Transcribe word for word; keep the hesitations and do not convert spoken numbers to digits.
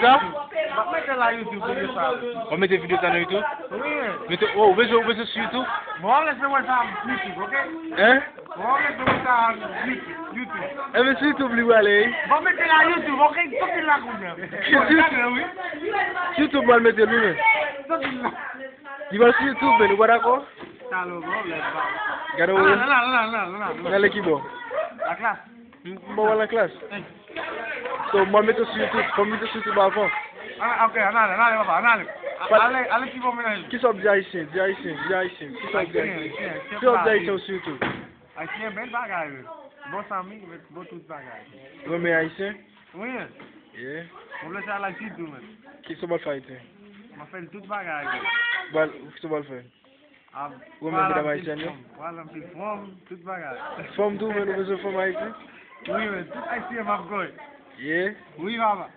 Sa? M ap mete la YouTube videyo sa. W ap mete videyo sa nan YouTube? Wi. Mete, oh, ou bezwen, ou bezwen sou YouTube? Bon, w ap lese mwen sa YouTube, ok? Hein? Bon, w ap lese mwen sa YouTube, YouTube. Enben, sou YouTube li prale, wi. Bon, mete la YouTube, ok? Soti la kounye a. Ki YouTube? Wi. Sou YouTube, mwen mete l, wi, men. Soti la. Li pral sou YouTube, men ou pa dakò? Talò, bon, lè ba. Gade, wi. Nan, nan, nan, nan, nan, nan. Nan lè ki bò? La klas. M, m pa wè nan klas. So, mwen mete sou YouTube. Fò m mete sou YouTube avan. Ah, ok, ann ale, ann ale, papa, ann ale. Pa- Ale, ale, ti bon menaj. Kisa w ap di Ayisyen? Di Ayisyen, di Ayisyen. Kisa w ap di Ayisyen? Ayisyen, Kisa w ap di Ayisyen sou YouTube? Ayisyen, bèl bagay, wi. Bon zanmi, bon tout bagay. Renmen Ayisyen? Wi. Yeah. Mwen vle sa la YouTube, men. Kisa w pral fè Ayisyen? Mwen fè tout bagay, wi. Bal, kisa w pral fè? Ap Ou renmen medam ayisyèn yo? Pral anpil fanm, tout bagay. Fanm tou, men nou bezwen fanm ayisyen? Wi, men tout ayisyen m ap gòy. Yeah. Wi, papa.